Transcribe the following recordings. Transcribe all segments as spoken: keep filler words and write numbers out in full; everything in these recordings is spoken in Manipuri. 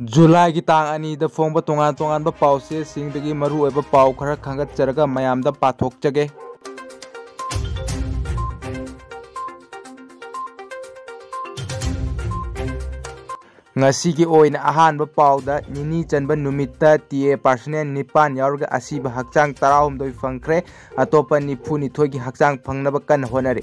ꯖꯨꯂꯥꯏꯒꯤ ꯇꯥꯡ ꯑꯅꯤꯗ ꯐꯣꯡꯕ ꯇꯣꯉꯥꯟ ꯇꯣꯉꯥꯟꯕ ꯄꯥꯎꯆꯦꯁꯤꯡꯗꯒꯤ ꯃꯔꯨꯑꯣꯏꯕ ꯄꯥꯎ ꯈꯔ ꯈꯟꯒꯠꯆꯔꯒ ꯃꯌꯥꯝꯗ ꯄꯥꯊꯣꯛꯆꯒꯦ꯫ ꯉꯁꯤꯒꯤ ꯑꯣꯏꯅ ꯑꯍꯥꯟꯕ ꯄꯥꯎꯗ, ꯅꯤꯅꯤ ꯆꯟꯕ ꯅꯨꯃꯤꯠꯇ TA personnel ꯅꯤꯄꯥꯟ ꯌꯥꯎꯔꯒ ꯑꯁꯤꯕ ꯍꯛꯆꯥꯡ ꯇꯔꯥꯍꯨꯝꯗꯣꯏ ꯐꯪꯈ꯭ꯔꯦ꯫ ꯑꯇꯣꯞꯄ ꯅꯤꯐꯨꯅꯤꯊꯣꯏꯒꯤ ꯍꯛꯆꯥꯡ ꯐꯪꯅꯕ ꯀꯟꯅ ꯍꯣꯠꯅꯔꯤ꯫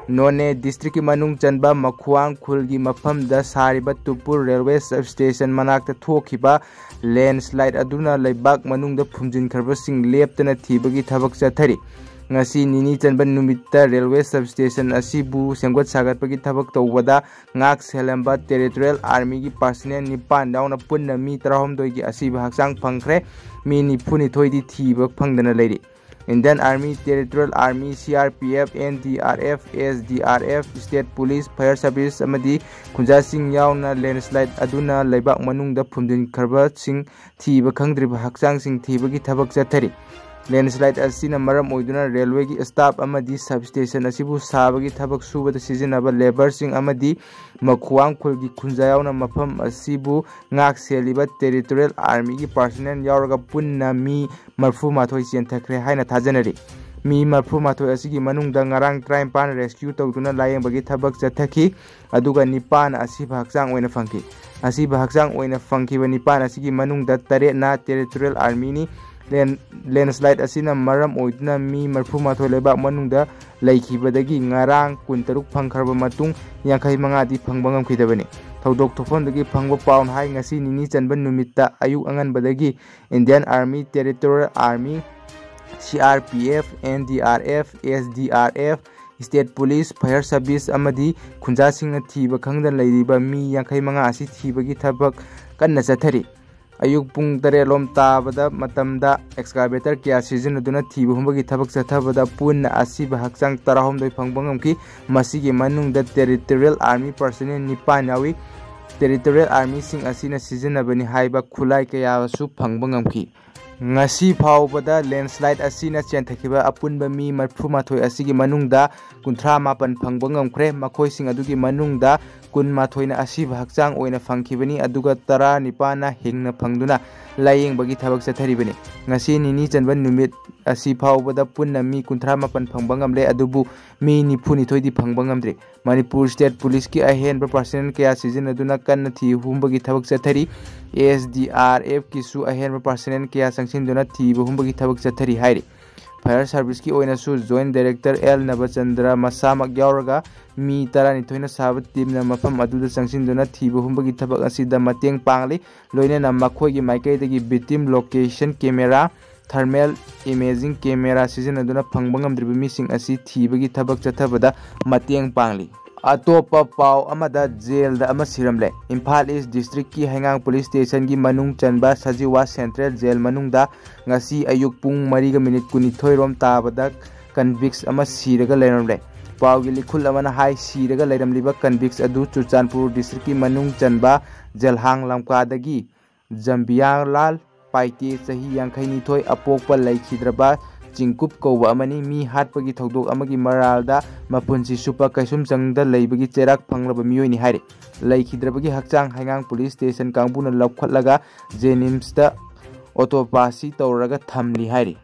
ꯅꯣꯅꯦ district ꯀꯤ ꯃꯅꯨꯡ ꯆꯟꯕ ꯃꯈꯨꯋꯥꯡ ꯈꯨꯜꯒꯤ ꯃꯐꯝꯗ ꯁꯥꯔꯤꯕ ꯇꯨꯄꯨꯔ railway sub station ꯃꯅꯥꯛꯇ ꯊꯣꯛꯈꯤꯕ landslide ꯑꯗꯨꯅ ꯂꯩꯕꯥꯛ ꯃꯅꯨꯡꯗ ꯐꯨꯝꯖꯤꯟꯈ꯭ꯔꯕꯁꯤꯡ ꯂꯦꯞꯇꯅ ꯊꯤꯕꯒꯤ ꯊꯕꯛ ꯆꯠꯊꯔꯤ꯫ ꯉꯁꯤ ꯅꯤꯅꯤ ꯆꯟꯕ ꯅꯨꯃꯤꯠꯇ railway sub station ꯑꯁꯤꯕꯨ ꯁꯦꯝꯒꯠ ꯁꯥꯒꯠꯄꯒꯤ ꯊꯕꯛ ꯇꯧꯕꯗ ꯉꯥꯛ ꯁꯦꯜꯂꯝꯕ Territorial Army ꯒꯤ personnel ꯅꯤꯄꯥꯟ ꯌꯥꯎꯅ ꯄꯨꯟꯅ ꯃꯤ ꯇꯔꯥꯍꯨꯝꯗꯣꯏꯒꯤ ꯑꯁꯤꯕ ꯍꯛꯆꯥꯡ ꯐꯪꯈ꯭ꯔꯦ꯫ ꯃꯤ ꯅꯤꯐꯨꯅꯤꯊꯣꯏꯗꯤ ꯊꯤꯕ ꯐꯪꯗꯅ ꯂꯩꯔꯤ꯫ Indian Army, Territorial Army, CRPF, NDRF, SDRF, State Police, Fire Service ꯑꯃꯗꯤ ꯈꯨꯟꯖꯥꯁꯤꯡ ꯌꯥꯎꯅ landslide ꯑꯗꯨꯅ ꯂꯩꯕꯥꯛ ꯃꯅꯨꯡꯗ ꯐꯨꯝꯖꯤꯟꯈ꯭ꯔꯕꯁꯤꯡ ꯊꯤꯕ ꯈꯪꯗ꯭ꯔꯤꯕ ꯍꯛꯆꯥꯡꯁꯤꯡ ꯊꯤꯕꯒꯤ ꯊꯕꯛ ꯆꯠꯊꯔꯤ꯫ Landslide ꯑꯁꯤꯅ ꯃꯔꯝ ꯑꯣꯏꯗꯨꯅ railway ꯒꯤ staff ꯑꯃꯗꯤ sub station ꯑꯁꯤꯕꯨ ꯁꯥꯕꯒꯤ ꯊꯕꯛ ꯁꯨꯕꯗ ꯁꯤꯖꯤꯟꯅꯕ labour ꯁꯤꯡ ꯑꯃꯗꯤ ꯃꯈꯨꯋꯥꯡ ꯈꯨꯜꯒꯤ ꯈꯨꯟꯖꯥ ꯌꯥꯎꯅ ꯃꯐꯝ ꯑꯁꯤꯕꯨ ꯉꯥꯛ ꯁꯦꯜꯂꯤꯕ Territorial Army ꯒꯤ personnel ꯌꯥꯎꯔꯒ ꯄꯨꯟꯅ ꯃꯤ ꯃꯔꯤꯐꯨ ꯃꯥꯊꯣꯏ ꯆꯦꯟꯊꯈ꯭ꯔꯦ ꯍꯥꯏꯅ ꯊꯥꯖꯅꯔꯤ꯫ ꯃꯤ ꯃꯔꯤꯐꯨ ꯃꯥꯊꯣꯏ ꯑꯁꯤꯒꯤ ꯃꯅꯨꯡꯗ ꯉꯔꯥꯡ ꯇꯔꯥꯅꯤꯄꯥꯟ rescue ꯇꯧꯗꯨꯅ ꯂꯥꯌꯦꯡꯕꯒꯤ ꯊꯕꯛ ꯆꯠꯊꯈꯤ, ꯑꯗꯨꯒ ꯅꯤꯄꯥꯟ ꯑꯁꯤꯕ ꯍꯛꯆꯥꯡ ꯑꯣꯏꯅ ꯐꯪꯈꯤ꯫ ꯑꯁꯤꯕ ꯍꯛꯆꯥꯡ ꯑꯣꯏꯅ ꯐꯪꯈꯤꯕ ꯅꯤꯄꯥꯟ ꯑꯁꯤꯒꯤ ꯃꯅꯨꯡꯗ ꯇꯔꯦꯠꯅ Territorial Army ꯅꯤ꯫ Land-, landslide ꯑꯁꯤꯅ ꯃꯔꯝ ꯑꯣꯏꯗꯨꯅ ꯃꯤ ꯃꯔꯤꯐꯨ ꯃꯥꯊꯣꯏ ꯂꯩꯕꯥꯛ ꯃꯅꯨꯡꯗ ꯂꯩꯈꯤꯕꯗꯒꯤ ꯉꯔꯥꯡ ꯀꯨꯟꯇꯔꯨꯛ ꯐꯪꯈ꯭ꯔꯕ ꯃꯇꯨꯡ ꯌꯥꯡꯈꯩ ꯃꯉꯥꯗꯤ ꯐꯪꯕ ꯉꯝꯈꯤꯗꯕꯅꯤ꯫ ꯊꯧꯗꯣꯛ ꯊꯣꯛꯐꯝꯗꯒꯤ ꯐꯪꯕ ꯄꯥꯎꯅ ꯍꯥꯏ, ꯉꯁꯤ ꯅꯤꯅꯤ ꯆꯟꯕ ꯅꯨꯃꯤꯠꯇ ꯑꯌꯨꯛ ꯑꯉꯟꯕꯗꯒꯤ Indian Army, Territorial Army, CRPF, NDRF, SDRF, State Police, Fire Service ꯑꯃꯗꯤ ꯈꯨꯟꯖꯥꯁꯤꯡꯅ ꯊꯤꯕ ꯈꯪꯗꯅ ꯂꯩꯔꯤꯕ ꯃꯤ ꯌꯥꯡꯈꯩ ꯃꯉꯥ ꯑꯁꯤ ꯊꯤꯕꯒꯤ ꯊꯕꯛ ꯀꯟꯅ ꯆꯠꯊꯔꯤ꯫ ꯑꯌꯨꯛ ꯄꯨꯡ ꯇꯔꯦꯠ ꯂꯣꯝ ꯇꯥꯕꯗ ꯃꯇꯝꯗ excavator ꯀꯌꯥ ꯁꯤꯖꯤꯟꯅꯗꯨꯅ ꯊꯤꯕ ꯍꯨꯝꯕꯒꯤ ꯊꯕꯛ ꯆꯠꯊꯕꯗ ꯄꯨꯟꯅ ꯑꯁꯤꯕ ꯍꯛꯆꯥꯡ ꯇꯔꯥꯍꯨꯝꯗꯣꯏ ꯐꯪꯕ ꯉꯝꯈꯤ꯫ ꯃꯁꯤꯒꯤ ꯃꯅꯨꯡꯗ Territorial Army personnel ꯅꯤꯄꯥꯟ ꯌꯥꯎꯏ꯫ Territorial Army ꯁꯤꯡ ꯑꯁꯤꯅ ꯁꯤꯖꯤꯟꯅꯕꯅꯤ ꯍꯥꯏꯕ ꯈꯨꯠꯂꯥꯏ ꯀꯌꯥꯁꯨ ꯐꯪꯕ ꯉꯝꯈꯤ꯫ ꯉꯁꯤ ꯐꯥꯎꯕꯗ ꯂꯦꯟꯁꯂꯥꯏꯠ ꯑꯁꯤꯅ ꯆꯦꯟꯊꯈꯤꯕ ꯑꯄꯨꯟꯕ ꯃꯤ ꯃꯔꯤꯐꯨ ꯃꯥꯊꯣꯏ ꯑꯁꯤꯒꯤ ꯃꯅꯨꯡꯗ ꯀꯨꯟꯊ꯭ꯔꯥ ꯃꯥꯄꯟ ꯐꯪꯕ ꯉꯝꯈ꯭ꯔꯦ꯫ ꯃꯈꯣꯏꯁꯤꯡ ꯑꯗꯨꯒꯤ ꯃꯅꯨꯡꯗ ꯀꯨꯟ ꯃꯥꯊꯣꯏꯅ ꯑꯁꯤꯕ ꯍꯛꯆꯥꯡ ꯑꯣꯏꯅ ꯐꯪꯈꯤꯕꯅꯤ, ꯑꯗꯨꯒ ꯇꯔꯥꯅꯤꯄꯥꯟꯅ ꯍꯤꯡꯅ ꯐꯪꯗꯨꯅ ꯂꯥꯌꯦꯡꯕꯒꯤ ꯊꯕꯛ ꯆꯠꯊꯔꯤꯕꯅꯤ꯫ ꯉꯁꯤ ꯅꯤꯅꯤ ꯆꯟꯕ ꯅꯨꯃꯤꯠ ꯑꯁꯤ ꯐꯥꯎꯕꯗ ꯄꯨꯟꯅ ꯃꯤ ꯀꯨꯟꯊ꯭ꯔꯥ ꯃꯥꯄꯟ ꯐꯪꯕ ꯉꯝꯂꯦ, ꯑꯗꯨꯕꯨ ꯃꯤ ꯅꯤꯐꯨ ꯅꯤꯊꯣꯏꯗꯤ ꯐꯪꯕ ꯉꯝꯗ꯭ꯔꯤ꯫ ꯃꯅꯤꯄꯨꯔ ꯁ꯭ꯇꯦꯠ ꯄꯨꯂꯤꯁꯀꯤ ꯑꯍꯦꯟꯕ ꯄꯥꯔꯁꯅꯦꯜ ꯀꯌꯥ ꯁꯤꯖꯤꯟꯅꯗꯨꯅ ꯀꯟꯅ ꯊꯤ ꯍꯨꯝꯕꯒꯤ ꯊꯕꯛ ꯆꯠꯊꯔꯤ꯫ ꯑꯦꯁ ꯗꯤ ꯑꯥꯔ ꯑꯦꯐꯀꯤꯁꯨ ꯑꯍꯦꯟꯕ ꯄꯥꯔꯁꯅꯦꯜ ꯀꯌꯥ ꯆꯪꯁꯤꯟꯗꯨꯅ ꯊꯤꯕ ꯍꯨꯝꯕꯒꯤ ꯊꯕꯛ ꯆꯠꯊꯔꯤ ꯍꯥꯏꯔꯤ꯫ ꯐꯥꯌꯔ ꯁꯥꯔꯚꯤꯁꯀꯤ ꯑꯣꯏꯅꯁꯨ ꯖꯣꯏꯟꯠ ꯗꯥꯏꯔꯦꯛꯇꯔ ꯑꯦꯜ ꯅꯕꯆꯟꯗ꯭ꯔ ꯃꯁꯥꯃꯛ ꯌꯥꯎꯔꯒ ꯃꯤ ꯇꯔꯥꯅꯤꯊꯣꯏꯅ ꯁꯥꯕ ꯇꯤꯝꯅ ꯃꯐꯝ ꯑꯗꯨꯗ ꯆꯪꯁꯤꯟꯗꯨꯅ ꯊꯤꯕ ꯍꯨꯝꯕꯒꯤ ꯊꯕꯛ ꯑꯁꯤꯗ ꯃꯇꯦꯡ ꯄꯥꯡꯂꯤ꯫ ꯂꯣꯏꯅꯅ ꯃꯈꯣꯏꯒꯤ ꯃꯥꯏꯀꯩꯗꯒꯤ victim location camera, thermal imaging camera ꯁꯤꯖꯤꯟꯅꯗꯨꯅ ꯐꯪꯕ ꯉꯝꯗ꯭ꯔꯤꯕ ꯃꯤꯁꯤꯡ ꯑꯁꯤ ꯊꯤꯕꯒꯤ ꯊꯕꯛ ꯆꯠꯊꯕꯗ ꯃꯇꯦꯡ ꯄꯥꯡꯂꯤ꯫ ꯑꯇꯣꯞꯄ ꯄꯥꯎ ꯑꯃꯗ, ꯖꯦꯜꯗ ꯑꯃ ꯁꯤꯔꯝꯂꯦ꯫ ꯏꯝꯐꯥꯜ ꯏꯁ ꯗꯤꯁꯇ꯭ꯔꯤꯛꯀꯤ ꯍꯩꯉꯥꯡ ꯄꯨꯂꯤꯁ ꯁ꯭ꯇꯦꯁꯟꯒꯤ ꯃꯅꯨꯡ ꯆꯟꯕ ꯁꯖꯤꯋꯥ ꯁꯦꯟꯇ꯭ꯔꯦꯜ ꯖꯦꯜ ꯃꯅꯨꯡꯗ ꯉꯁꯤ ꯑꯌꯨꯛ ꯄꯨꯡ ꯃꯔꯤꯒ ꯃꯤꯅꯤꯠ ꯀꯨꯟꯅꯤꯊꯣꯏ ꯔꯣꯝ ꯇꯥꯕꯗ ꯀꯟꯚꯤꯛꯁ ꯑꯃ ꯁꯤꯔꯒ ꯂꯩꯔꯝꯂꯦ꯫ ꯄꯥꯎꯒꯤ ꯂꯤꯈꯨꯜ ꯑꯃꯅ ꯍꯥꯏ, ꯁꯤꯔꯒ ꯂꯩꯔꯝꯂꯤꯕ ꯀꯟꯚꯤꯛꯁ ꯑꯗꯨ ꯆꯨꯔꯆꯥꯟꯄꯨꯔ ꯗꯤꯁꯇ꯭ꯔꯤꯛꯀꯤ ꯃꯅꯨꯡ ꯆꯟꯕ ꯖꯦꯜꯍꯥꯡ ꯂꯝꯀꯥꯗꯒꯤ ꯖꯝꯕꯤꯌꯥꯂꯥꯜ ꯄꯥꯏꯇꯦ, ꯆꯍꯤ ꯌꯥꯡꯈꯩꯅꯤꯊꯣꯏ, ꯑꯄꯣꯛꯄ ꯂꯩꯈꯤꯗ꯭ꯔꯕ ꯆꯤꯡꯀꯨꯞ ꯀꯧꯕ ꯑꯃꯅꯤ꯫ ꯃꯤ ꯍꯥꯠꯄꯒꯤ ꯊꯧꯗꯣꯛ ꯑꯃꯒꯤ ꯃꯔꯥꯜꯗ ꯃꯄꯨꯟꯁꯤ ꯆꯨꯞꯄ ꯀꯩꯁꯨꯝꯁꯪꯗ ꯂꯩꯕꯒꯤ ꯆꯩꯔꯥꯛ ꯐꯪꯂꯕ ꯃꯤꯑꯣꯏꯅꯤ ꯍꯥꯏꯔꯤ꯫ ꯂꯩꯈꯤꯗ꯭ꯔꯕꯒꯤ ꯍꯛꯆꯥꯡ ꯍꯩꯉꯥꯡ ꯄꯨꯂꯤꯁ ꯁ꯭ꯇꯦꯁꯟ ꯀꯥꯡꯕꯨꯅ ꯂꯧꯈꯠꯂꯒ ꯖꯦꯅꯤꯝꯁꯇ ꯑꯣꯇꯣꯄꯥꯁꯤ ꯇꯧꯔꯒ ꯊꯝꯂꯤ ꯍꯥꯏꯔꯤ꯫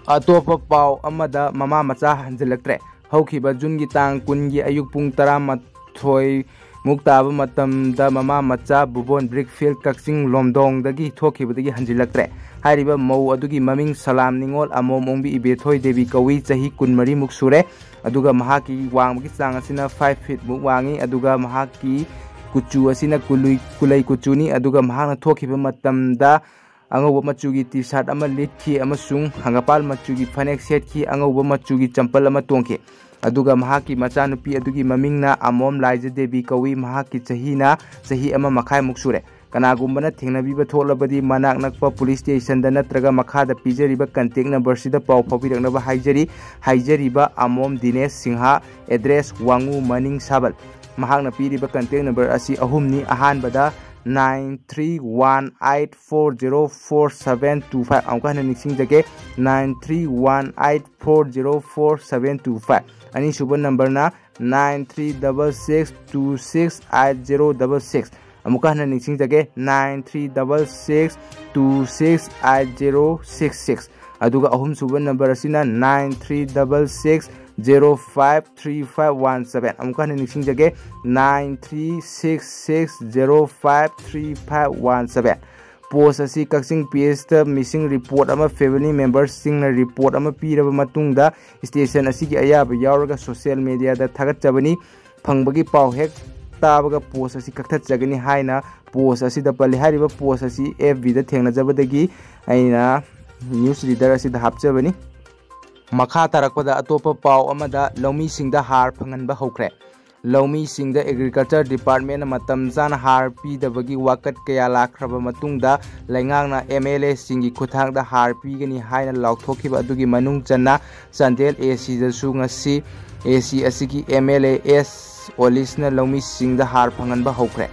ꯑꯇꯣꯞꯄ ꯄꯥꯎ ꯑꯃꯗ, ꯃꯃꯥ ꯃꯆꯥ ꯍꯟꯖꯤꯜꯂꯛꯇ꯭ꯔꯦ꯫ ꯍꯧꯈꯤꯕ ꯖꯨꯟꯒꯤ ꯇꯥꯡ ꯀꯨꯟꯒꯤ ꯑꯌꯨꯛ ꯄꯨꯡ ꯇꯔꯥꯃꯥꯊꯣꯏ ꯃꯨꯛ ꯇꯥꯕ ꯃꯇꯝꯗ ꯃꯃꯥ ꯃꯆꯥ ꯕꯨꯕꯣꯟ ꯕ꯭ꯔꯤꯛꯐꯤꯜ ꯀꯛꯆꯤꯡ ꯂꯣꯝꯗꯣꯡꯗꯒꯤ ꯊꯣꯛꯈꯤꯕꯗꯒꯤ ꯍꯟꯖꯤꯜꯂꯛꯇ꯭ꯔꯦ꯫ ꯍꯥꯏꯔꯤꯕ ꯃꯧ ꯑꯗꯨꯒꯤ ꯃꯃꯤꯡ ꯁꯂꯥꯝ ꯅꯤꯉꯣꯜ ꯑꯃꯣꯝ ꯑꯣꯡꯕꯤ ꯏꯕꯦꯊꯣꯏ ꯗꯦꯕꯤ ꯀꯧꯏ, ꯆꯍꯤ ꯀꯨꯟꯃꯔꯤꯃꯨꯛ ꯁꯨꯔꯦ꯫ ꯑꯗꯨꯒ ꯃꯍꯥꯛꯀꯤ ꯋꯥꯡꯕꯒꯤ ꯆꯥꯡ ꯑꯁꯤꯅ ꯐꯥꯏꯚ ꯐꯤꯠꯃꯨꯛ ꯋꯥꯡꯉꯤ꯫ ꯑꯗꯨꯒ ꯃꯍꯥꯛꯀꯤ ꯀꯨꯆꯨ ꯑꯁꯤꯅ ꯀꯨꯂꯨꯏ-, ꯀꯨꯂꯩ ꯀꯨꯆꯨꯅꯤ꯫ ꯑꯗꯨꯒ ꯃꯍꯥꯛꯅ ꯊꯣꯛꯈꯤꯕ ꯃꯇꯝꯗ ꯑꯉꯧꯕ ꯃꯆꯨꯒꯤ ꯇꯤ ꯁꯥꯔꯠ ꯑꯃ ꯂꯤꯠꯈꯤ ꯑꯃꯁꯨꯡ ꯍꯪꯒꯄꯥꯜ ꯃꯆꯨꯒꯤ ꯐꯅꯦꯛ ꯁꯦꯠꯈꯤ, ꯑꯉꯧꯕ ꯃꯆꯨꯒꯤ ꯆꯝꯄꯜ ꯑꯃ ꯇꯣꯡꯈꯤ꯫ ꯑꯗꯨꯒ ꯃꯍꯥꯛꯀꯤ ꯃꯆꯥꯅꯨꯄꯤ ꯑꯗꯨꯒꯤ ꯃꯃꯤꯡꯅ ꯑꯃꯣꯝ ꯂꯥꯏꯖ ꯗꯦꯕꯤ ꯀꯧꯏ꯫ ꯃꯍꯥꯛꯀꯤ ꯆꯍꯤꯅ ꯆꯍꯤ ꯑꯃ ꯃꯈꯥꯏꯃꯨꯛ ꯁꯨꯔꯦ꯫ ꯀꯅꯥꯒꯨꯝꯕꯅ ꯊꯦꯡꯅꯕꯤꯕ ꯊꯣꯛꯂꯕꯗꯤ ꯃꯅꯥꯛ ꯅꯛꯄ ꯄꯨꯂꯤꯁ ꯁ꯭ꯇꯦꯁꯟꯗ ꯅꯠꯇ꯭ꯔꯒ ꯃꯈꯥꯗ ꯄꯤꯖꯔꯤꯕ ꯀꯟꯇꯦꯛ ꯅꯝꯕꯔꯁꯤꯗ ꯄꯥꯎ ꯐꯥꯎꯕꯤꯔꯛꯅꯕ ꯍꯥꯏꯖꯔꯤ꯫ ꯍꯥꯏꯖꯔꯤꯕ ꯑꯃꯣꯝ ꯗꯤꯅꯦꯁ ꯁꯤꯡꯍ, ꯑꯦꯗ꯭ꯔꯦꯁ ꯋꯥꯉꯨ ꯃꯅꯤꯡ ꯁꯥꯕꯜ꯫ ꯃꯍꯥꯛꯅ ꯄꯤꯔꯤꯕ ꯀꯟꯇꯦꯛ ꯅꯝꯕꯔ ꯑꯁꯤ ꯑꯍꯨꯝꯅꯤ꯫ ꯑꯍꯥꯟꯕꯗ nine three one eight four zero four seven two five꯫ ꯑꯃꯨꯛꯀ ꯍꯟꯅ ꯅꯤꯡꯁꯤꯡꯖꯒꯦ, nine three one eight four zero four seven two five꯫ ꯑꯅꯤꯁꯨꯕ ꯅꯝꯕꯔꯅ nine three double six two six eight zero double six꯫ ꯑꯃꯨꯛꯀ ꯍꯟꯅ ꯅꯤꯡꯁꯤꯡꯖꯒꯦ, nine three double six two six eight zero six six꯫ ꯑꯗꯨꯒ ꯑꯍꯨꯝꯁꯨꯕ ꯅꯝꯕꯔ ꯑꯁꯤꯅ nine three double six zero five three five one seven꯫ ꯑꯃꯨꯛꯀ ꯍꯟꯅ ꯅꯤꯡꯁꯤꯡꯖꯒꯦ, nine three six six zero five three five one seven꯫ ꯄꯣꯁ ꯑꯁꯤ ꯀꯛꯆꯤꯡ ꯄꯤ ꯑꯦꯁꯇ ꯃꯤꯁꯤꯡ ꯔꯤꯄꯣꯔꯠ ꯑꯃ ꯐꯦꯃꯤꯂꯤ ꯃꯦꯝꯕꯔꯁꯤꯡꯅ ꯔꯤꯄꯣꯔꯠ ꯑꯃ ꯄꯤꯔꯕ ꯃꯇꯨꯡꯗ, ꯁ꯭ꯇꯦꯁꯟ ꯑꯁꯤꯒꯤ ꯑꯌꯥꯕ ꯌꯥꯎꯔꯒ ꯁꯣꯁꯤꯌꯦꯜ ꯃꯦꯗꯤꯌꯥꯗ ꯊꯥꯒꯠꯆꯕꯅꯤ꯫ ꯐꯪꯕꯒꯤ ꯄꯥꯎ ꯍꯦꯛ ꯇꯥꯕꯒ ꯄꯣꯁ ꯑꯁꯤ ꯀꯛꯊꯠꯆꯒꯅꯤ ꯍꯥꯏꯅ ꯄꯣꯁ ꯑꯁꯤꯗ ꯄꯜꯂꯤ꯫ ꯍꯥꯏꯔꯤꯕ ꯄꯣꯁ ꯑꯁꯤ ꯑꯦꯐ ꯕꯤꯗ ꯊꯦꯡꯅꯖꯕꯗꯒꯤ ꯑꯩꯅ ꯅ꯭ꯌꯨꯁ ꯔꯤꯗꯔ ꯑꯁꯤꯗ ꯍꯥꯞꯆꯕꯅꯤ꯫ ꯃꯈꯥ ꯇꯥꯔꯛꯄꯗ ꯑꯇꯣꯞꯄ ꯄꯥꯎ ꯑꯃꯗ ꯂꯧꯃꯤꯁꯤꯡꯗ ꯍꯥꯔ ꯐꯪꯍꯟꯕ ꯍꯧꯈ꯭ꯔꯦ꯫ ꯂꯧꯃꯤꯁꯤꯡꯗ ꯑꯦꯒ꯭ꯔꯤꯀꯜꯆꯔ ꯗꯤꯄꯥꯔꯠꯃꯦꯟꯅ ꯃꯇꯝ ꯆꯥꯅ ꯍꯥꯔ ꯄꯤꯗꯕꯒꯤ ꯋꯥꯀꯠ ꯀꯌꯥ ꯂꯥꯛꯈ꯭ꯔꯕ ꯃꯇꯨꯡꯗ, ꯂꯩꯉꯥꯛꯅ ꯑꯦꯝ ꯑꯦꯜ ꯑꯦꯁꯤꯡꯒꯤ ꯈꯨꯠꯊꯥꯡꯗ ꯍꯥꯔ ꯄꯤꯒꯅꯤ ꯍꯥꯏꯅ ꯂꯥꯎꯊꯣꯛꯈꯤꯕ ꯑꯗꯨꯒꯤ ꯃꯅꯨꯡ ꯆꯟꯅ ꯆꯥꯟꯗꯦꯜ ꯑꯦ ꯁꯤꯗꯁꯨ ꯉꯁꯤ ꯑꯦ ꯁꯤ ꯑꯁꯤꯒꯤ ꯑꯦꯝ ꯑꯦꯜ ꯑꯦ ꯑꯦꯁ ꯑꯣꯂꯤꯁꯅ ꯂꯧꯃꯤꯁꯤꯡꯗ ꯍꯥꯔ ꯐꯪꯍꯟꯕ ꯍꯧꯈ꯭ꯔꯦ꯫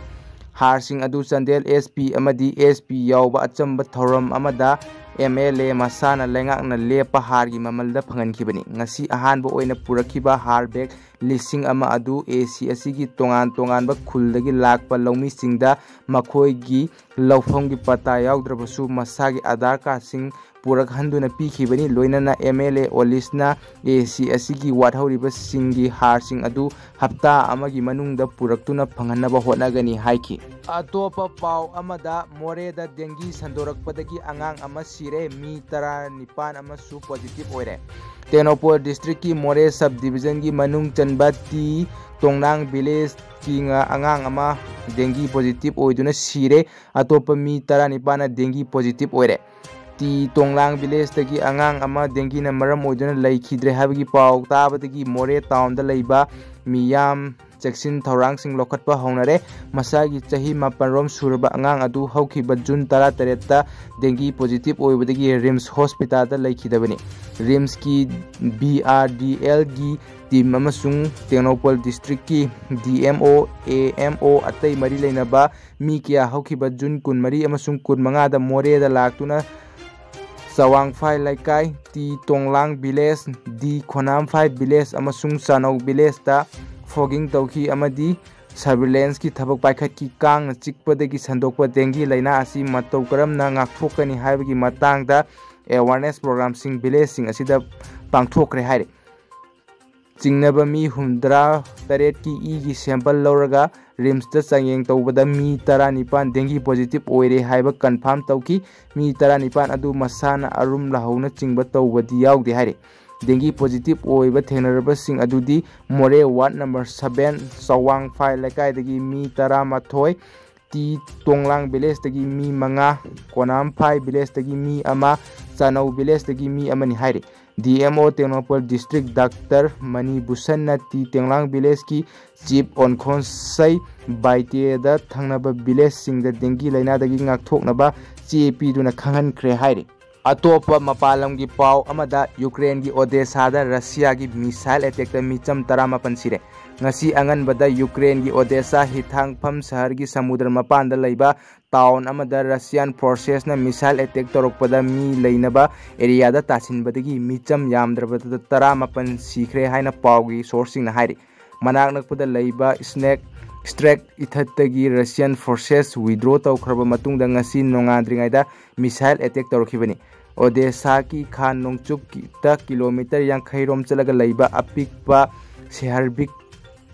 ꯍꯥꯔꯁꯤꯡ ꯑꯗꯨ ꯆꯥꯟꯗꯦꯜ ꯑꯦꯁ ꯄꯤ ꯑꯃꯗꯤ ꯑꯦꯁ ꯄꯤ ꯌꯥꯎꯕ ꯑꯆꯝꯕ ꯊꯧꯔꯝ ꯑꯃꯗ ꯑꯦꯝ ꯑꯦꯜ ꯑꯦ ꯃꯁꯥꯅ ꯂꯩꯉꯥꯛꯅ ꯂꯦꯞꯄ ꯍꯥꯔꯒꯤ ꯃꯃꯜꯗ ꯐꯪꯍꯟꯈꯤꯕꯅꯤ꯫ ꯉꯁꯤ ꯑꯍꯥꯟꯕ ꯑꯣꯏꯅ ꯄꯨꯔꯛꯈꯤꯕ ꯍꯥꯔ ꯕꯦꯒ ꯂꯤꯁꯤꯡ ꯑꯃ ꯑꯗꯨ ꯑꯦ ꯁꯤ ꯑꯁꯤꯒꯤ ꯇꯣꯉꯥꯟ ꯇꯣꯉꯥꯟꯕ ꯈꯨꯜꯗꯒꯤ ꯂꯥꯛꯄ ꯂꯧꯃꯤꯁꯤꯡꯗ ꯃꯈꯣꯏꯒꯤ ꯂꯧꯐꯝꯒꯤ ꯄꯇꯥ ꯌꯥꯎꯗ꯭ꯔꯕꯁꯨ ꯃꯁꯥꯒꯤ ꯑꯙꯥꯔ ꯀꯥꯔꯗꯁꯤꯡ ꯄꯨꯔꯛꯍꯟꯗꯨꯅ ꯄꯤꯈꯤꯕꯅꯤ꯫ ꯂꯣꯏꯅꯅ ꯑꯦꯝ ꯑꯦꯜ ꯑꯦ ꯑꯣꯂꯤꯁꯅ ꯑꯦ ꯁꯤ ꯑꯁꯤꯒꯤ ꯋꯥꯠꯍꯧꯔꯤꯕꯁꯤꯡꯒꯤ ꯍꯥꯔꯁꯤꯡ ꯑꯗꯨ ꯍꯞꯇꯥ ꯑꯃꯒꯤ ꯃꯅꯨꯡꯗ ꯄꯨꯔꯛꯇꯨꯅ ꯐꯪꯍꯟꯅꯕ ꯍꯣꯠꯅꯒꯅꯤ ꯍꯥꯏꯈꯤ꯫ ꯑꯇꯣꯞꯄ ꯄꯥꯎ ꯑꯃꯗ, ꯃꯣꯔꯦꯗ ꯗꯦꯡꯒꯤ ꯁꯟꯗꯣꯔꯛꯄꯗꯒꯤ ꯑꯉꯥꯡ ꯑꯃ ꯁꯤꯔꯦ, ꯃꯤ ꯇꯔꯥꯅꯤꯄꯥꯟ ꯑꯃꯁꯨ ꯄꯣꯖꯤꯇꯤꯚ ꯑꯣꯏꯔꯦ꯫ ꯇꯦꯡꯅꯧꯄꯜ ꯗꯤꯁꯇ꯭ꯔꯤꯛꯀꯤ ꯃꯣꯔꯦ ꯁꯕ ꯗꯤꯕꯤꯖꯟꯒꯤ ꯃꯅꯨꯡ ꯆꯟꯕ ꯇꯤ ꯇꯣꯡꯅꯥꯡ ꯚꯤꯂꯦꯖꯀꯤ ꯉ-, ꯑꯉꯥꯡ ꯑꯃ ꯗꯦꯡꯒꯤ ꯄꯣꯖꯤꯇꯤꯚ ꯑꯣꯏꯗꯨꯅ ꯁꯤꯔꯦ꯫ ꯑꯇꯣꯞꯄ ꯃꯤ ꯇꯔꯥꯅꯤꯄꯥꯟꯅ ꯗꯦꯡꯒꯤ ꯄꯣꯖꯤꯇꯤꯚ ꯑꯣꯏꯔꯦ꯫ ꯇꯤ ꯇꯣꯡꯂꯥꯡ ꯚꯤꯂꯦꯖꯇꯒꯤ ꯑꯉꯥꯡ ꯑꯃ ꯗꯦꯡꯒꯤꯅ ꯃꯔꯝ ꯑꯣꯏꯗꯨꯅ ꯂꯩꯈꯤꯗ꯭ꯔꯦ ꯍꯥꯏꯕꯒꯤ ꯄꯥꯎ ꯇꯥꯕꯗꯒꯤ ꯃꯣꯔꯦ ꯇꯥꯎꯟꯗ ꯂꯩꯕ ꯃꯤꯌꯥꯝ ꯆꯦꯛꯁꯤꯟ ꯊꯧꯔꯥꯡꯁꯤꯡ ꯂꯧꯈꯠꯄ ꯍꯧꯅꯔꯦ꯫ ꯃꯁꯥꯒꯤ ꯆꯍꯤ ꯃꯥꯄꯟ ꯔꯣꯝ ꯁꯨꯔꯕ ꯑꯉꯥꯡ ꯑꯗꯨ ꯍꯧꯈꯤꯕ ꯖꯨꯟ ꯇꯔꯥꯇꯔꯦꯠꯇ ꯗꯦꯡꯒꯤ ꯄꯣꯖꯤꯇꯤꯚ ꯑꯣꯏꯕꯗꯒꯤ ꯔꯤꯝꯁ ꯍꯣꯁꯄꯤꯇꯥꯜꯗ ꯂꯩꯈꯤꯗꯕꯅꯤ꯫ ꯔꯤꯝꯁꯀꯤ ꯕꯤ ꯑꯥꯔ ꯗꯤ ꯑꯦꯜꯒꯤ ꯇꯤꯝ ꯑꯃꯁꯨꯡ ꯇꯦꯡꯅꯧꯄꯜ ꯗꯤꯁꯇ꯭ꯔꯤꯛꯀꯤ ꯗꯤ ꯑꯦꯝ ꯑꯣ, ꯑꯦ ꯑꯦꯝ ꯑꯣ, ꯑꯇꯩ ꯃꯔꯤ ꯂꯩꯅꯕ ꯃꯤ ꯀꯌꯥ ꯍꯧꯈꯤꯕ ꯖꯨꯟ ꯀꯨꯟꯃꯔꯤ ꯑꯃꯁꯨꯡ ꯀꯨꯟꯃꯉꯥꯗ ꯃꯣꯔꯦꯗ ꯂꯥꯛꯇꯨꯅ ꯆꯋꯥꯡꯐꯥꯏ ꯂꯩꯀꯥꯏ, ꯇꯤ ꯇꯣꯡꯂꯥꯡ ꯚꯤꯂꯦꯖ, ꯗꯤ ꯈꯣꯅꯥꯝꯐꯥꯏ ꯚꯤꯂꯦꯖ ꯑꯃꯁꯨꯡ ꯆꯥꯅꯧ ꯚꯤꯂꯦꯖꯇ ꯐꯣꯒꯤꯡ ꯇꯧꯈꯤ ꯑꯃꯗꯤ ꯁꯔꯚꯤꯂꯦꯟꯁꯀꯤ ꯊꯕꯛ ꯄꯥꯏꯈꯠꯈꯤ꯫ ꯀꯥꯡꯅ ꯆꯤꯛꯄꯗꯒꯤ ꯁꯟꯗꯣꯛꯄ ꯗꯦꯡꯒꯤ ꯂꯥꯏꯅꯥ ꯑꯁꯤ ꯃꯇꯧ ꯀꯔꯝꯅ ꯉꯥꯛꯊꯣꯛꯀꯅꯤ ꯍꯥꯏꯕꯒꯤ ꯃꯇꯥꯡꯗ ꯑꯦꯋꯥꯔꯅꯦꯁ ꯄ꯭ꯔꯣꯒ꯭ꯔꯥꯝꯁꯤꯡ ꯚꯤꯂꯦꯖꯁꯤꯡ ꯑꯁꯤꯗ ꯄꯥꯡꯊꯣꯛꯈ꯭ꯔꯦ ꯍꯥꯏꯔꯤ꯫ ꯆꯤꯡꯅꯕ ꯃꯤ ꯍꯨꯝꯗ꯭ꯔꯥ ꯇꯔꯦꯠꯀꯤ ꯏꯒꯤ ꯁꯦꯝꯄꯜ ꯂꯧꯔꯒ ꯔꯤꯝꯁꯇ ꯆꯥꯡꯌꯦꯡ ꯇꯧꯕꯗ ꯃꯤ ꯇꯔꯥꯅꯤꯄꯥꯟ ꯗꯦꯡꯒꯤ ꯄꯣꯖꯤꯇꯤꯚ ꯑꯣꯏꯔꯦ ꯍꯥꯏꯕ ꯀꯟꯐꯥꯔꯝ ꯇꯧꯈꯤ꯫ ꯃꯤ ꯇꯔꯥꯅꯤꯄꯥꯟ ꯑꯗꯨ ꯃꯁꯥꯅ ꯑꯔꯨꯝ ꯂꯍꯧꯅꯆꯤꯡꯕ ꯇꯧꯕꯗꯤ ꯌꯥꯎꯗꯦ ꯍꯥꯏꯔꯤ꯫ ꯗꯦꯡꯒꯤ ꯄꯣꯖꯤꯇꯤꯚ ꯑꯣꯏꯕ ꯊꯦꯡꯅꯔꯕꯁꯤꯡ ꯑꯗꯨꯗꯤ ꯃꯣꯔꯦ ꯋꯥꯔꯗ ꯅꯝꯕꯔ ꯁꯚꯦꯟ ꯆꯋꯥꯡꯐꯥꯏ ꯂꯩꯀꯥꯏꯗꯒꯤ ꯃꯤ ꯇꯔꯥꯃꯥꯊꯣꯏ, ꯇꯤ ꯇꯣꯡꯂꯥꯡ ꯚꯤꯂꯦꯖꯇꯒꯤ ꯃꯤ ꯃꯉꯥ, ꯀꯣꯅꯥꯝꯐꯥꯏ ꯚꯤꯂꯦꯖꯇꯒꯤ ꯃꯤ ꯑꯃ, ꯆꯥꯅꯧ ꯚꯤꯂꯦꯖꯇꯒꯤ ꯃꯤ ꯑꯃꯅꯤ ꯍꯥꯏꯔꯤ꯫ D M O Tengnoupal district doctor Mani ꯚꯨꯁꯟꯅ ꯇꯤ ꯇꯣꯡꯂꯥꯡ ꯚꯤꯂꯦꯖꯀꯤ ꯆꯤꯞ ꯑꯣꯟꯈꯣꯟꯁꯩ ꯕꯥꯏꯇꯦꯗ ꯊꯪꯅꯕ ꯚꯤꯂꯦꯖꯁꯤꯡꯗ ꯗꯦꯡꯒꯤ ꯂꯥꯏꯅꯥꯗꯒꯤ ꯉꯥꯛꯊꯣꯛꯅꯕ ꯆꯦ ꯄꯤꯗꯨꯅ ꯈꯪꯍꯟꯈ꯭ꯔꯦ ꯍꯥꯏꯔꯤ꯫ ꯑꯇꯣꯞꯄ ꯃꯄꯥꯟ ꯂꯝꯒꯤ ꯄꯥꯎ ꯑꯃꯗ, ꯌꯨꯀ꯭ꯔꯦꯟꯒꯤ ꯑꯣꯗꯦꯁꯥꯗ ꯔꯁꯤꯌꯥꯒꯤ ꯃꯤꯁꯥꯏꯜ ꯑꯦꯇꯦꯛꯇ ꯃꯤꯆꯝ ꯇꯔꯥꯃꯥꯄꯟ ꯁꯤꯔꯦ꯫ ꯉꯁꯤ ꯑꯉꯟꯕꯗ ꯌꯨꯀ꯭ꯔꯦꯟꯒꯤ ꯑꯣꯗꯦꯁꯥ ꯍꯤꯊꯥꯡꯐꯝ ꯁꯍꯔꯒꯤ ꯁꯃꯨꯗ꯭ꯔ ꯃꯄꯥꯟꯗ ꯂꯩꯕ ꯇꯥꯎꯟ ꯑꯃꯗ ꯔꯁꯤꯌꯥꯟ ꯐꯣꯔꯁꯦꯁꯅ ꯃꯤꯁꯥꯏꯜ ꯑꯦꯇꯦꯛ ꯇꯧꯔꯛꯄꯗ ꯃꯤ ꯂꯩꯅꯕ ꯑꯦꯔꯤꯌꯥꯗ ꯇꯥꯁꯤꯟꯕꯗꯒꯤ ꯃꯤꯆꯝ ꯌꯥꯝꯗ꯭ꯔꯕꯗ ꯇꯔꯥꯃꯥꯄꯟ ꯁꯤꯈ꯭ꯔꯦ ꯍꯥꯏꯅ ꯄꯥꯎꯒꯤ ꯁꯣꯔꯁꯁꯤꯡꯅ ꯍꯥꯏꯔꯤ꯫ ꯃꯅꯥꯛ ꯅꯛꯄꯗ ꯂꯩꯕ ꯁ꯭ꯅꯦꯛ ꯁ꯭ꯇ꯭ꯔꯦꯛ ꯏꯊꯠꯇꯒꯤ ꯔꯁꯤꯌꯥꯟ ꯐꯣꯔꯁꯦꯁ ꯋꯤꯗ꯭ꯔꯣ ꯇꯧꯈ꯭ꯔꯕ ꯃꯇꯨꯡꯗ ꯉꯁꯤ ꯅꯣꯡꯉꯥꯟꯗ꯭ꯔꯤꯉꯩꯗ ꯃꯤꯁꯥꯏꯜ ꯑꯦꯇꯦꯛ ꯇꯧꯔꯛꯈꯤꯕꯅꯤ꯫ ꯑꯣꯗꯦꯁꯥꯒꯤ ꯈꯥ ꯅꯣꯡꯆꯨꯞꯇ ꯀꯤꯂꯣꯃꯤꯇꯔ ꯌꯥꯡꯈꯩ ꯔꯣꯝ ꯆꯠꯂꯒ ꯂꯩꯕ ꯑꯄꯤꯛꯄ ꯁꯦꯍꯔꯕꯤꯛ,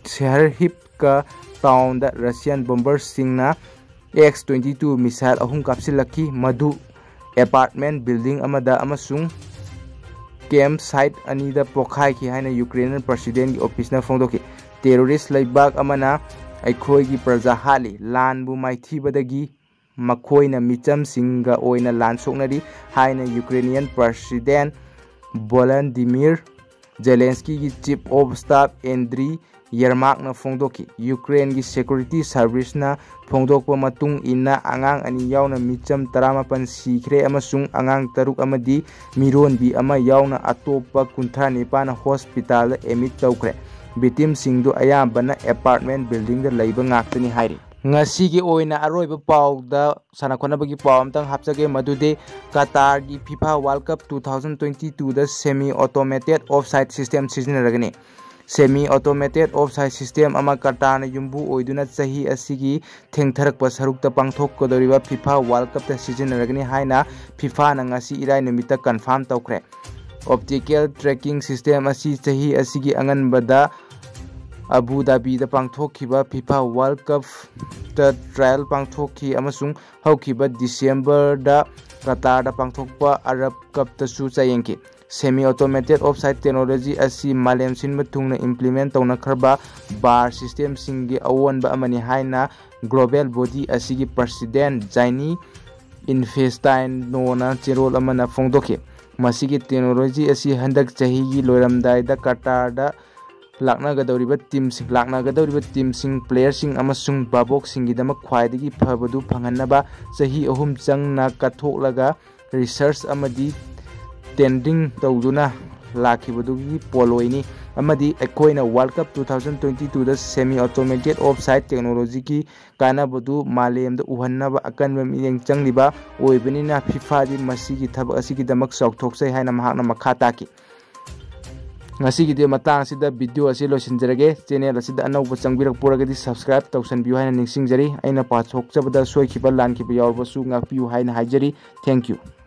ꯁꯦꯍꯔꯍꯤꯞꯀ ꯇꯥꯎꯟꯗ ꯔꯁꯤꯌꯥꯟ ꯕꯣꯝꯕꯔꯁꯤꯡꯅ ꯑꯦꯛꯁ ꯇ꯭ꯋꯦꯟꯇꯤ ꯇꯨ ꯃꯤꯁꯥꯏꯜ ꯑꯍꯨꯝ ꯀꯥꯞꯁꯤꯜꯂꯛꯈꯤ꯫ ꯃꯗꯨ ꯑꯦꯄꯥꯔꯠꯃꯦꯟ ꯕꯤꯜꯗꯤꯡ ꯑꯃꯗ ꯑꯃꯁꯨꯡ ꯀꯦꯝꯞ ꯁꯥꯏꯠ ꯑꯅꯤꯗ ꯄꯣꯈꯥꯏꯈꯤ ꯍꯥꯏꯅ ꯌꯨꯀ꯭ꯔꯦꯟ ꯄ꯭ꯔꯁꯤꯗꯦꯟꯒꯤ ꯑꯣꯐꯤꯁꯅ ꯐꯣꯡꯗꯣꯛꯈꯤ꯫ ꯇꯦꯔꯣꯔꯤꯁ ꯂꯩꯕꯥꯛ ꯑꯃꯅ ꯑꯩꯈꯣꯏꯒꯤ ꯄ꯭ꯔꯖꯥ ꯍꯥꯠꯂꯤ, ꯂꯥꯟꯕꯨ ꯃꯥꯏꯊꯤꯕꯗꯒꯤ ꯃꯈꯣꯏꯅ ꯃꯤꯆꯝꯁꯤꯡꯒ ꯑꯣꯏꯅ ꯂꯥꯟ ꯁꯣꯛꯅꯔꯤ ꯍꯥꯏꯅ ꯌꯨꯀ꯭ꯔꯦꯅꯤꯌꯟ ꯄ꯭ꯔꯁꯤꯗꯦꯟ ꯚꯣꯂꯣꯗꯤꯃꯤꯔ ꯖꯦꯂꯦꯟꯁꯀꯤꯒꯤ ꯆꯤꯐ ꯑꯣꯐ ꯁ꯭ꯇꯥꯐ ꯑꯦꯟꯗ꯭ꯔꯤ ꯌꯔꯃꯥꯛꯅ ꯐꯣꯡꯗꯣꯛꯈꯤ꯫ ꯌꯨꯀ꯭ꯔꯦꯟꯒꯤ ꯁꯦꯀ꯭ꯌꯨꯔꯤꯇꯤ ꯁꯔꯚꯤꯁꯅ ꯐꯣꯡꯗꯣꯛꯄ ꯃꯇꯨꯡ ꯏꯟꯅ, ꯑꯉꯥꯡ ꯑꯅꯤ ꯌꯥꯎꯅ ꯃꯤꯆꯝ ꯇꯔꯥꯃꯥꯄꯟ ꯁꯤꯈ꯭ꯔꯦ ꯑꯃꯁꯨꯡ ꯑꯉꯥꯡ ꯇꯔꯨꯛ ꯑꯃꯗꯤ ꯃꯤꯔꯣꯟꯕꯤ ꯑꯃ ꯌꯥꯎꯅ ꯑꯇꯣꯞꯄ ꯀꯨꯟꯊ꯭ꯔꯥ ꯅꯤꯄꯥꯟ ꯍꯣꯁꯄꯤꯇꯥꯜꯗ ꯑꯦꯗꯃꯤꯠ ꯇꯧꯈ꯭ꯔꯦ꯫ ꯚꯤꯛꯇꯤꯝꯁꯤꯡꯗꯨ ꯑꯌꯥꯝꯕꯅ ꯑꯦꯄꯥꯔꯠꯃꯦꯟ ꯕꯤꯜꯗꯤꯡꯗ ꯂꯩꯕ ꯉꯥꯛꯇꯅꯤ ꯍꯥꯏꯔꯤ꯫ ꯉꯁꯤꯒꯤ ꯑꯣꯏꯅ ꯑꯔꯣꯏꯕ ꯄꯥꯎꯗ ꯁꯥꯟꯅ ꯈꯣꯠꯅꯕꯒꯤ ꯄꯥꯎ ꯑꯃꯇꯪ ꯍꯥꯞꯆꯒꯦ, ꯃꯗꯨꯗꯤ ꯀꯇꯥꯔꯒꯤ FIFA world cup two thousand twenty ꯇꯨꯗ semi automated offside system ꯁꯤꯖꯤꯟꯅꯔꯒꯅꯤ꯫ Semi automated offside system ꯑꯃ ꯀꯇꯥꯔꯅ ꯌꯨꯝꯕꯨ ꯑꯣꯏꯗꯨꯅ ꯆꯍꯤ ꯑꯁꯤꯒꯤ ꯊꯦꯡꯊꯔꯛꯄ ꯁꯔꯨꯛꯇ ꯄꯥꯡꯊꯣꯛꯀꯗꯧꯔꯤꯕ ꯐꯤꯐꯥ ꯋꯥꯔꯜ ꯀꯞꯇ ꯁꯤꯖꯤꯟꯅꯔꯒꯅꯤ ꯍꯥꯏꯅ ꯐꯤꯐꯥꯅ ꯉꯁꯤ ꯏꯔꯥꯏ ꯅꯨꯃꯤꯠꯇ ꯀꯟꯐꯥꯔꯝ ꯇꯧꯈ꯭ꯔꯦ꯫ ꯑꯣꯞꯇꯤꯀꯦꯜ ꯇ꯭ꯔꯦꯀꯤꯡ ꯁꯤꯁꯇꯦꯝ ꯑꯁꯤ ꯆꯍꯤ ꯑꯁꯤꯒꯤ ꯑꯉꯟꯕꯗ ꯑꯕꯨ ꯙꯥꯕꯤꯗ ꯄꯥꯡꯊꯣꯛꯈꯤꯕ ꯐꯤꯐꯥ ꯋꯥꯔꯜ ꯀꯞꯇ ꯇ꯭ꯔꯥꯏꯜ ꯄꯥꯡꯊꯣꯛꯈꯤ ꯑꯃꯁꯨꯡ ꯍꯧꯈꯤꯕ ꯗꯤꯁꯦꯝꯕꯔꯗ ꯀꯇꯥꯔꯗ ꯄꯥꯡꯊꯣꯛꯄ Arab ꯀꯞꯇꯁꯨ ꯆꯌꯦꯡꯈꯤ꯫ Semi automated offside technology ꯑꯁꯤ ꯃꯥꯂꯦꯝ ꯁꯤꯟꯕ ꯊꯨꯡꯅ ꯏꯝꯄ꯭ꯂꯤꯃꯦꯟ ꯇꯧꯅꯈ꯭ꯔꯕ ꯕꯥꯔ ꯁꯤꯁꯇꯦꯝꯁꯤꯡꯒꯤ ꯑꯑꯣꯟꯕ ꯑꯃꯅꯤ ꯍꯥꯏꯅ ꯒ꯭ꯂꯣꯕꯦꯜ ꯕꯣꯗꯤ ꯑꯁꯤꯒꯤ ꯄ꯭ꯔꯁꯤꯗꯦꯟ ꯖꯥꯏꯅꯤ ꯏꯟꯐꯦꯁꯇꯥꯏꯅꯣꯅ ꯆꯦꯔꯣꯜ ꯑꯃꯅ ꯐꯣꯡꯗꯣꯛꯈꯤ꯫ ꯃꯁꯤꯒꯤ ꯇꯦꯛꯅꯣꯂꯣꯖꯤ ꯑꯁꯤ ꯍꯟꯗꯛ ꯆꯍꯤꯒꯤ ꯂꯣꯏꯔꯝꯗꯥꯏꯗ ꯀꯇꯥꯔꯗ ꯂꯥꯛꯅꯒꯗꯧꯔꯤꯕ ꯇꯤꯝꯁꯤꯡ, ꯂꯥꯛꯅꯒꯗꯧꯔꯤꯕ ꯇꯤꯝꯁꯤꯡ, ꯄ꯭ꯂꯦꯌꯔꯁꯤꯡ ꯑꯃꯁꯨꯡ ꯚꯥꯕꯣꯛꯁꯤꯡꯒꯤꯗꯃꯛ ꯈ꯭ꯋꯥꯏꯗꯒꯤ ꯐꯕꯗꯨ ꯐꯪꯍꯟꯅꯕ ꯆꯍꯤ ꯑꯍꯨꯝ ꯆꯪꯅ ꯀꯠꯊꯣꯛꯂꯒ ꯔꯤꯁꯔꯆ ꯑꯃꯗꯤ ꯇꯦꯟꯗꯤꯡ ꯇꯧꯗꯨꯅ ꯂꯥꯛꯈꯤꯕꯗꯨꯒꯤ ꯄꯣꯠꯂꯣꯏꯅꯤ ꯑꯃꯗꯤ ꯑꯩꯈꯣꯏꯅ world cup two thousand twenty ꯇꯨꯗ semi automated offside technologyꯒꯤ ꯀꯥꯟꯅꯕꯗꯨ ꯃꯥꯂꯦꯝꯗ ꯎꯍꯟꯅꯕ ꯑꯀꯟꯕ ꯃꯤꯠꯌꯦꯡ ꯆꯪꯂꯤꯕ ꯑꯣꯏꯕꯅꯤꯅ ꯐꯤꯐꯥꯗꯤ ꯃꯁꯤꯒꯤ ꯊꯕꯛ ꯑꯁꯤꯒꯤꯗꯃꯛ ꯆꯥꯎꯊꯣꯛꯆꯩ ꯍꯥꯏꯅ ꯃꯍꯥꯛꯅ ꯃꯈꯥ ꯇꯥꯈꯤ꯫ ꯉꯁꯤꯒꯤꯗꯤ ꯃꯇꯥꯡ ꯑꯁꯤꯗ ꯚꯤꯗꯤꯑꯣ ꯑꯁꯤ ꯂꯣꯏꯁꯤꯟꯖꯔꯒꯦ꯫ ꯆꯦꯅꯦꯜ ꯑꯁꯤꯗ ꯑꯅꯧꯕ ꯆꯪꯕꯤꯔꯛꯄ ꯑꯣꯏꯔꯒꯗꯤ subscribe ꯇꯧꯁꯟꯕꯤꯌꯨ ꯍꯥꯏꯅ ꯅꯤꯡꯁꯤꯡꯖꯔꯤ꯫ ꯑꯩꯅ ꯄꯥꯊꯣꯛꯆꯕꯗ ꯁꯣꯏꯈꯤꯕ ꯂꯥꯟꯈꯤꯕ ꯌꯥꯎꯔꯕꯁꯨ ꯉꯥꯛꯄꯤꯌꯨ ꯍꯥꯏꯅ ꯍꯥꯏꯖꯔꯤ꯫ Thank you꯫